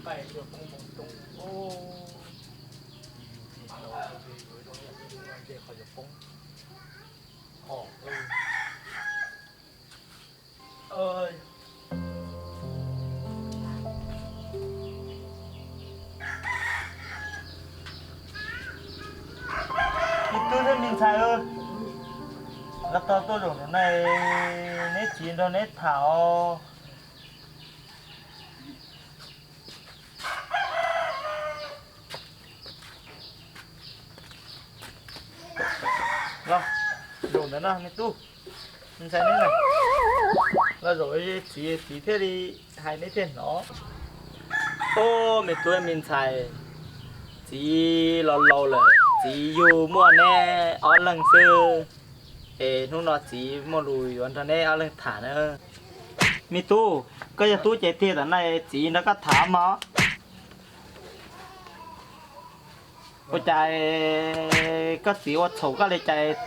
Pais yuav poob moo roob, yus tsis tau, yus zoo yam li ntsej qhov yuav poob. Hom, me tub thiab me ntxhais, lawv tau tuaj zaum ntawm no, neb txiv nrog neb tham os. Los, zaum ntawm no me tub, me ntxhais neb na, los zaum txiv, txiv thiaj li hais neb thiaj hnov. Ub, me tub me ntxhais, txiv los laus lawm, txiv yug muaj neb ob leeg xwb, es hnub no txiv muaj lus yuav nrog neb ob leeg tham na. Me tub, koj yog tub ces tiag tam no txiv nrog koj tham mog. Ua cas koj txiv ua txhaum koj li cas?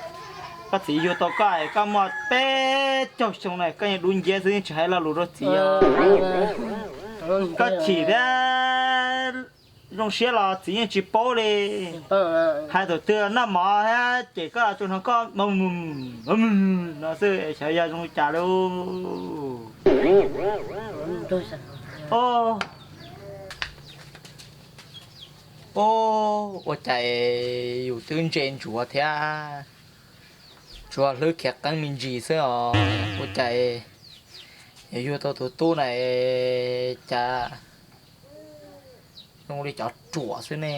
Koj txiv yug tau koj, koj muaj peb caug xyoo na, koj yeej dub nciab xwb, yeej tsis hais lo lus rau txiv os. Koj chim thiab zoo siab los txiv yeej tsis paub li. Hais thaum twg noj mov thiab ces koj tsuas hnov koj no xwb, xyov yog zoo li cas lauj. Ub, ua cas yus twb ntse ntsuav thiab, tsuas hlwb khiav qeeb me ntsis xwb os. Ua cas yuav yug tau tus tub na, cas zoo li cov ruam xwb ne.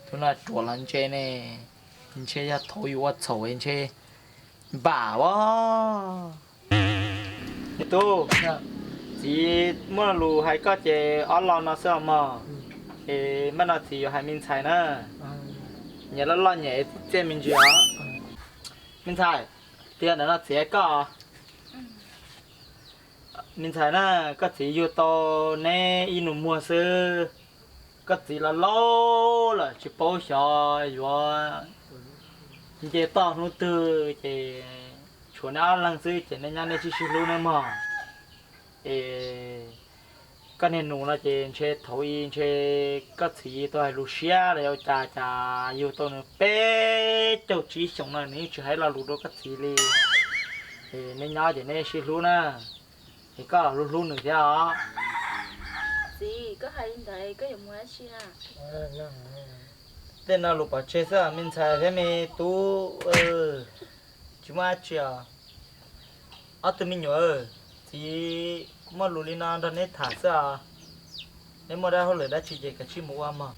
Tus no ruam los ntse ne, ntshe yog thaum yus ua txhaum ntshe npam as. Me tub, txiv muaj lus hais koj ces ob lo no xwb os mog. Es npaj no txiv yuav hais me ntxhais na, nyias loj loj nyias txiaj me ntsis os. Me ntxhais, tiag ntawm no txiv hais koj. Me ntxhais na, koj txiv yug tau neb ib nus muag xwb. Koj txiv los laus lawm tsis paub xyov yuav nce toj hnub twg ces tshuav neb ob leeg xwb ces neb nyob neb sib sib hlub nawb mog. Es koj niag nus no ces ntshe thaum i ntshe koj txiv tau hais lus siab los yog cas cas yug tau nws peb caug tsib xyoos no nws yeej tsis hais lo lus rau koj txiv li. Es neb nyob ces neb sib hlub na, es koj los hlub hlub nws thiab os. Txiv, koj hais li ntawd koj yuav mus dab tsi na? Tej no lus pov tseg xwb os me ntxhais thiab me tub, tsis muaj dab tsi os. Ob tug me nyuam, txiv muaj lus li no nrog neb tham xwb os. Neb muaj dab hauj lwm dab tsi ces kav tsij mus ua mog.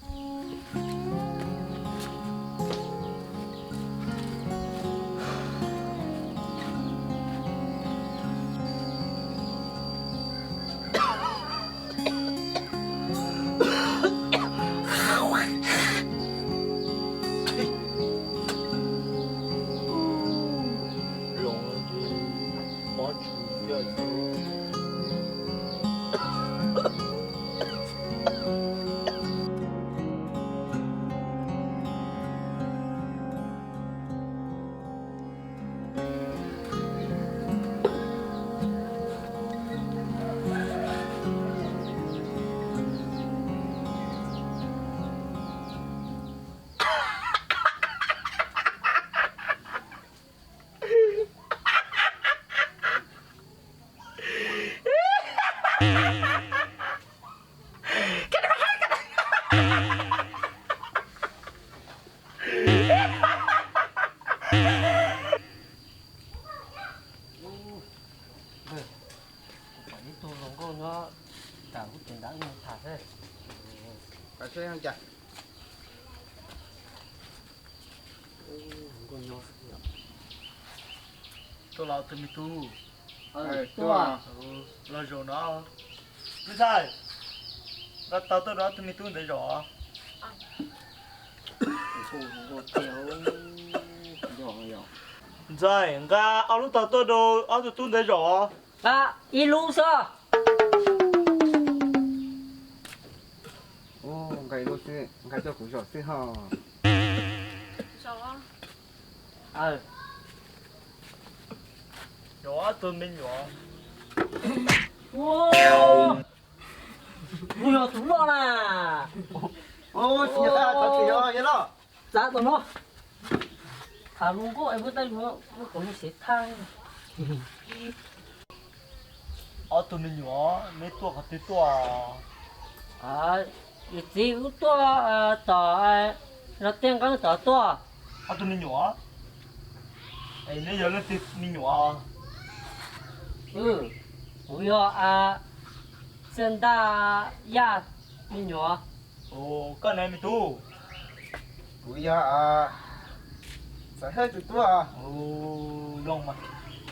Kuv pom ib tug hluas nkauj nyob nram lub tsev nrad, wb mus tham seb. Tuaj los ob tug me tub. Los zaum no. Me ntxhais, nqa tau tuaj rau ob tug me tub ntawd zaum. Ntxhais, nqa ob lub tog tuaj rau ob tug tub ntawd zaum. Ib lub xwb. Nqa ib lub xwb, nqa coj kuv zaum xwb ho. Zaum ob tug me nyuam. Tus loj na. Txav tau no. Tham lus nkauj es muab tais lus muab kom lub siav thaj. Ob tug me nyuam, neb tuaj qhov twg tuaj? Yawm txiv, wb tuaj tom Zos Tiaj Nqeeb tod tuaj. Ob tug me nyuam, es neb yog leej twg me nyuam? Kuv yog Txiaj Ntaj Yaj me nyuam. Koj ne me tub? Kuv yog Xav Hawj tus tub. Zoo mas,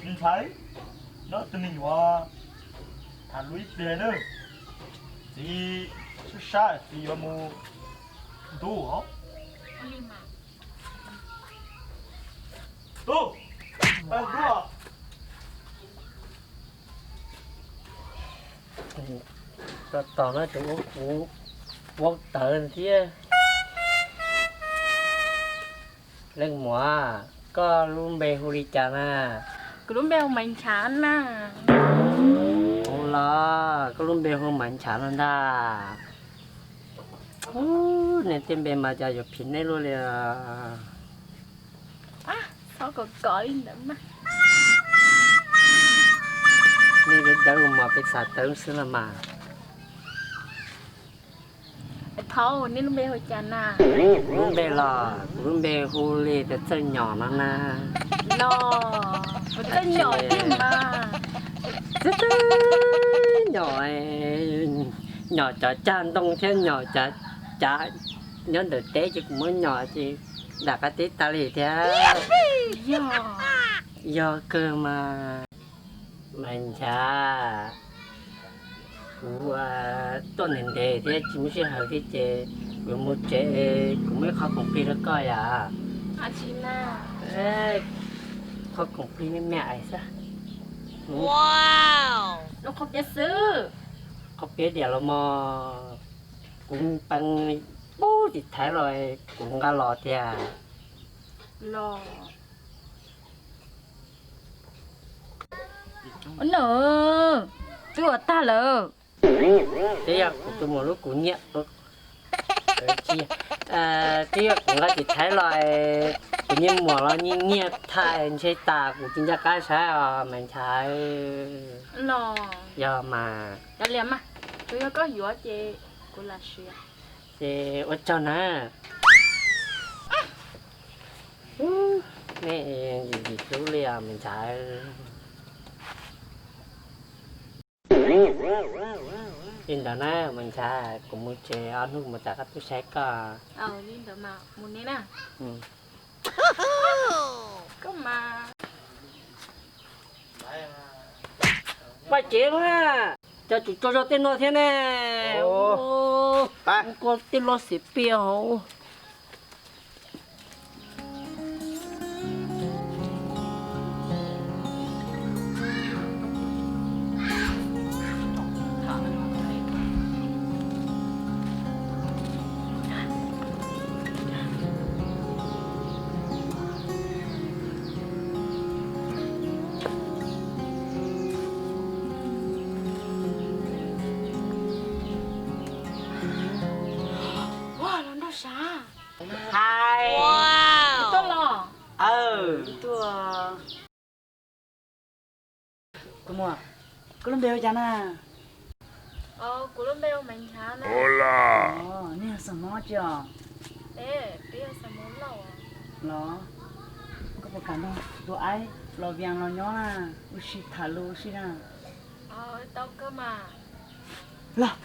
me ntxhais, neb ob tug me nyuam tham lus ib pliag nawb. Txiv sab sab, txiv yuav mus ntub os. Tub, pab ntub. Tos tos no tus ua kuv vau tawv thiab. Leej muam, koj lub npe hu li cas na? Kuv lub npe hu Maiv Nchav na. Ua los koj lub npe hu Maiv Nchav no ntag. Ub, nej tej npe mas cas yuav phim nej luaj li. Txhob kov kov li ntawd mas. Nej dawb dawb mos peb xav tawv xwb los mas. Thaub, nej lub npe hu cas na? Kuv lub npe los, kuv lub npe hu li tias Txawj Nyom no na. Los, Txawj Nyom thiab mas. Txawj Nyom, nyom cov cag ntoo thiab nyom cov cav nyob ntawm teb ces kuv muab nyom ces nram qab teb tas li thiab. Yog, yog kawg mas. Maiv Nchav, kuv tuaj ntev ntev thiab tsis muaj sij hawm thiab ces kuv mus tsev, kuv muaj ib qho khoom plig rau koj yom. Qho khoom plig me me ais xwb. Qhov piav diam los mog, kuv peb pub tim Thaib los kuv nqa los tiag. Los, ua nws, twb ua tag lawm. Twb yog kuv tus muam lub kuv nyiam, twb yog kuv nqa tim Thaib los, kuv nyiam muam los nyiam nyiam thaij ntshe tas kuv tsis nco qab saib os Maiv Nchav. Yog mas. Ces ua tsaug na. Nej ntxim ntxim hlub li os Maiv Nchav. Li ntawd na Maiv Nchav, kuv mus tsev ob hnub kuv mam rov qab tuaj saib koj. Paj cev na, cas tsum tso zog tej no thiab ne. Koj tej loj xiam piaj hauv. Ua los nrog sav. Hais, tuaj los. Aw, tuaj. Tus muam, koj lub npe hu cas na? Kuv lub npe hu Maiv Nchav na. Nej yog xeem Hmoob tsi os? Los, koj puas kam nrog tus aib los Vias los nyob na, ua si tham lus ua si na. Los.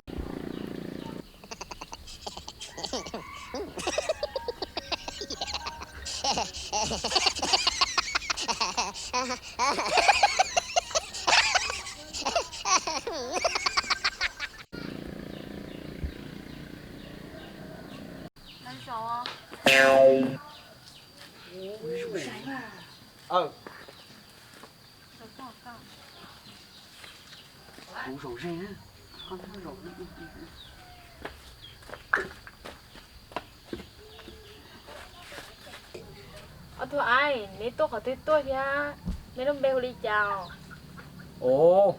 Ob tug aib, neb tuaj qhov twg tuaj thiab? Neb lub npe hu li cas? Os,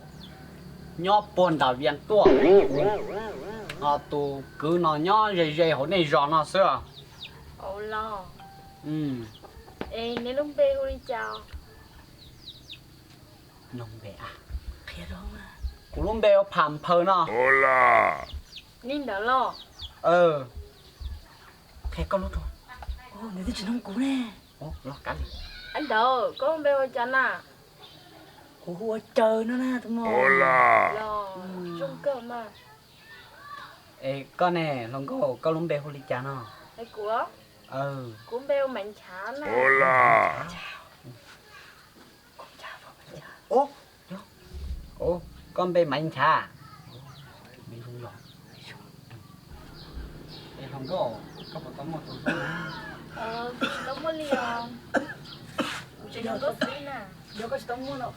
nyob puag nram Vias tuaj. Tus kwv no nyob ze ze hauv nej zos no xwb. Ua los, es neb lub npe hu li cas? Kuv lub npe hu Pham Phaw no. Li ntawd los? Qhia koj lub rau. Nws twb tsis noog kuv ne. Ntawd koj lub npe hu cas na? Kuv hu ua Caw no na tus muam. Los zoo kawg mas. Es koj ne, hluas nkauj, koj lub npe hu li cas no? Kuv, kuv npe hu Maiv Nchav na. Koj npe Maiv Nchav. Es hluas nkauj, koj puas tau muaj tus hlub na? Kuv tsis tau muaj li os. Kuv tseem yog nkauj xwb na. Yog koj tsis tau muaj no,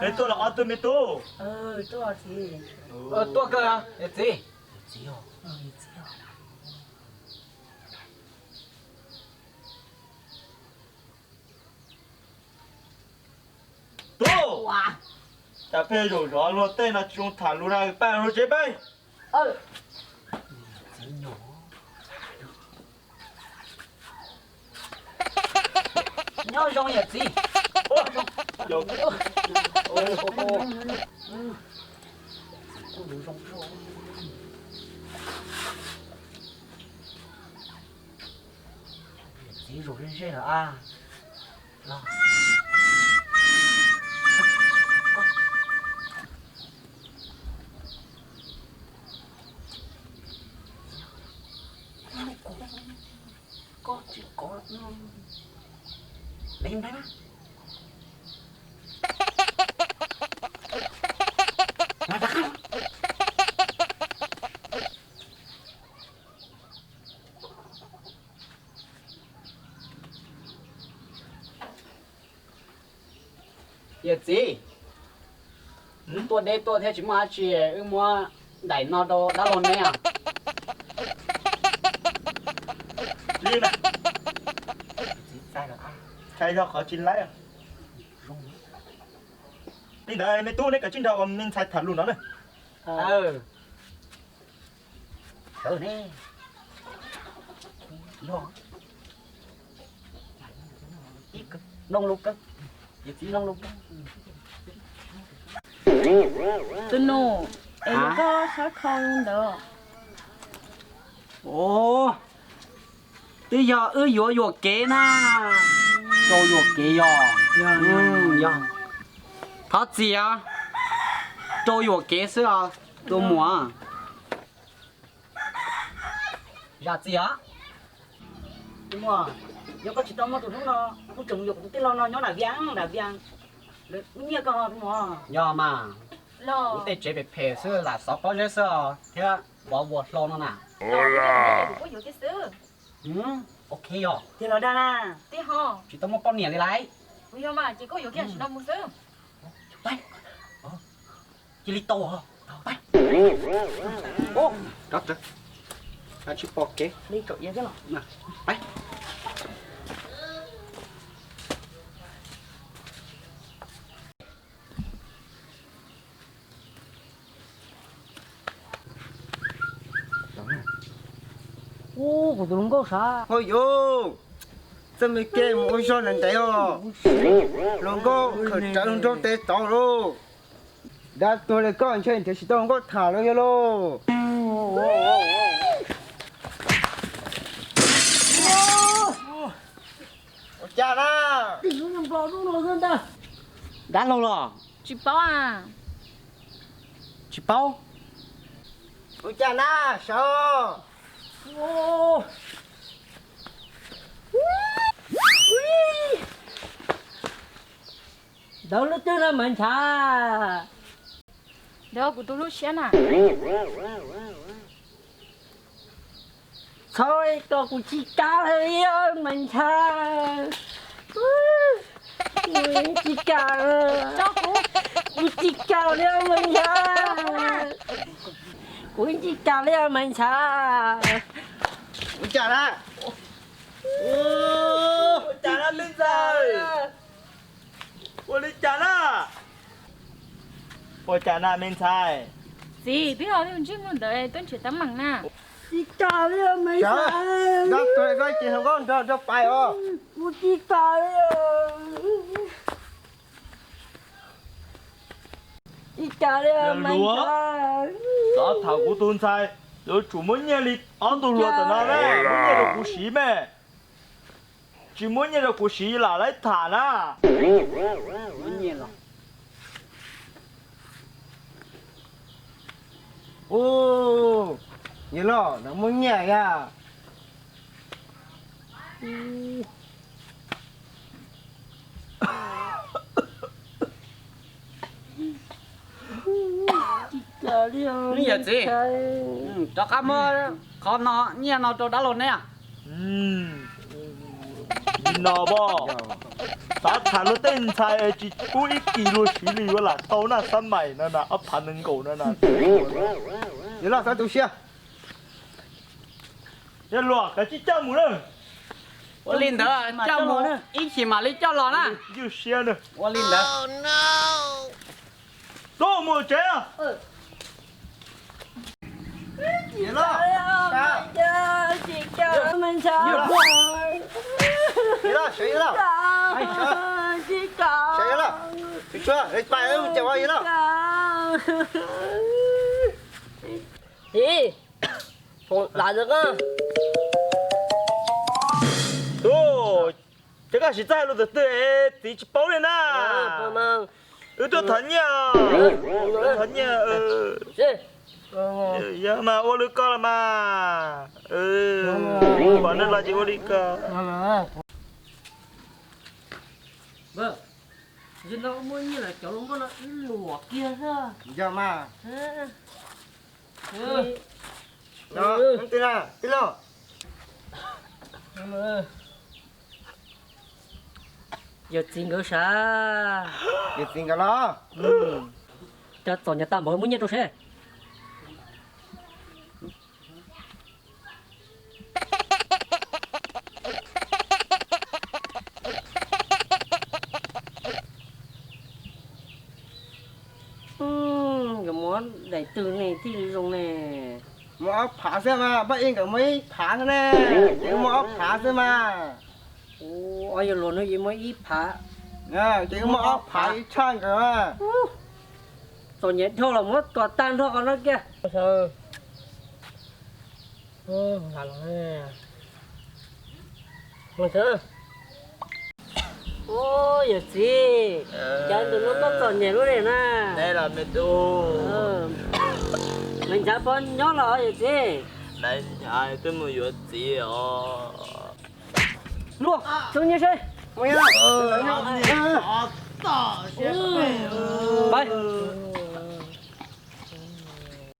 es tuaj los ob tug me tub? Tuaj kawg, yawm txiv. Tub, cas pheej zaum zov luag tej no tsis zoo tham lus na, peb mus tsev peb. Nyob zoo yawm txiv. Txiv zus ze ze lawm a. Koj tsis kov, me nplaib na. Yawm txiv, wb tuaj deb tuaj thiab tsis muaj dab tsi, wb muab daim no rau dab laug neb. Li ntawd me tub, neb kav tsij nrog me ntxhais tham lus no na. Sawv ne. Mloog lus kawg, yawm txiv mloog lus kawg. Tus nus, es koj sab khau ntawd? Os, twb yog wb yuav yuam kev na. Rau yuam kev yog. Thov txim os, rau yuam kev xwb os tus muam. Zam txim os. Tus muam, yog koj tsis tau muaj tus hlub no, kuv tseem yuam kuv tus tij laug no nyob nram Vias, nram Vias, lawv ua nyiaj koj tus muam. Yog mas, kuv tej tsev phem phem xwb, lam xov pob zeb xwb os thiab vov vuas hlau no na. Ok yog. Tiag los dag na? Tsis tau muaj poj niam li lawm. Ua yog mas ces koj yuav kiag sim no mus xwb. Cia li tau. Rov, tsis pom kev. Ub, kuv tus hluas nkauj sav. Hauj yus, txoj me kev mus ua zog ntev ntev os. Hluas nkauj khawm rawv hluas nraug tes tod lauj. Dab tuag li koj ntshe nrhiav tsis tau hluas nkauj tham los yog lauj. Ua cas na? Dab laug los? Tsis paub a. Tsis paub. Ua cas na, sawv. Ntawd lub twg na Maiv Ntshav? Ntawd kuv tus hlub siab na. Txhob kom kuv tsis kam li Maiv Ntshav. Kuv tsis kam. Kuv tsis kam li Maiv Ntshav. Kuv tsis kam li Maiv Ntshav. Ua cas na? Ua cas na me ntxhais? Ua li cas na? Ua cas na me ntxhais? Txiv, twb yog tus ntsej muag ntawd tuaj nrhiav teeb meem na. Tsis kam li os, me ntxhais. Nrog tuag koj ces hluas nkauj nrog nrog pais os. Kuv tsis kam li os. Tsis kam li os, me ntxhais. Xav tham kuv tus ntxhais, yuav tsum muab nyiaj li ob tug hluas tam no na, muab nyiaj rau kuv siv me. Tsis muab nyiaj rau kuv siv lam laib tham na. Ub, yawg loj, lawv muaj nyiaj yag. Yawm txiv, rov qab muab qhov no nyiaj no rau dab laug neb. Li no pom, xav tham luag tej ntxhais tsis pub ib kis luag siv li yuav lam tau na, xab mais no na, ob phav nees nkaum no na. Yawg loj, xav tu siab. Yog luag kav tsij coj mus na. Ua li ntawd coj mus ib chim mam li coj los na. Ywj siab na. Ua li ntawd. Tuaj mus tsev. Tus, ces koj sim txawj hais lus twg twg es txiv tsis paub li na. Wb tuaj thov nyiaj, thov nyiaj. Yog mas ua li koj los mas. Pom nej los ces ua li koj. Yog no muaj nyiaj los cov hluas nkauj no wb luam kiag xwb. Yog mas. Tij laug, yawm txiv nkawd sav. Yawm txiv nkawd los. Cov txom nyem tag npaum muab nyiaj rau seb. Yuav muab daim twg ne thiaj li zoo ne? Muab ob phav xwb mas, pab ib nkawd muab ib phav xwb ne, ces muab ob phav xwb mas. Ua yawg luag no ces muab ib phav, ces muab ob phav ib tshaj nkawd. Txom nyem dhau los muab tua tag nrho qhov no kiag. Ua yawm txiv, cas tus no koj txom nyem lub li na. Me nchav puas nyob los yawm txiv? Twb mus yuav txiv os. Luag, tso nyiaj seb. Pais.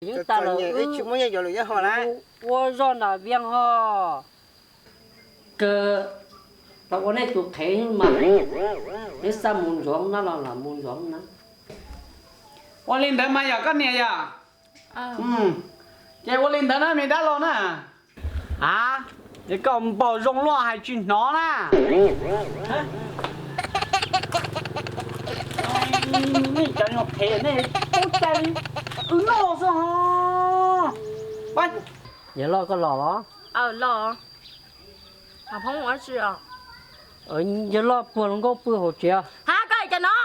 Yeej tas lawm, ua zog nram Vias ho. Kawg, tau ua nej tus qhev mas, neb xav mus ntsuav na los lam mus ntsuav na. Ua li ntawd mas yog koj niam yog? Ces ua li ntawd na me dab laug na. A, ces koj npaum zoo luaj hais tsis hnov na. Nej cov nyuag qhev nej ub cai li, wb noj xwb ho. Yawg loj koj los los? Los. Yawg loj puag hluas nkauj pw hauv tsev. Ha, koj hais cov no.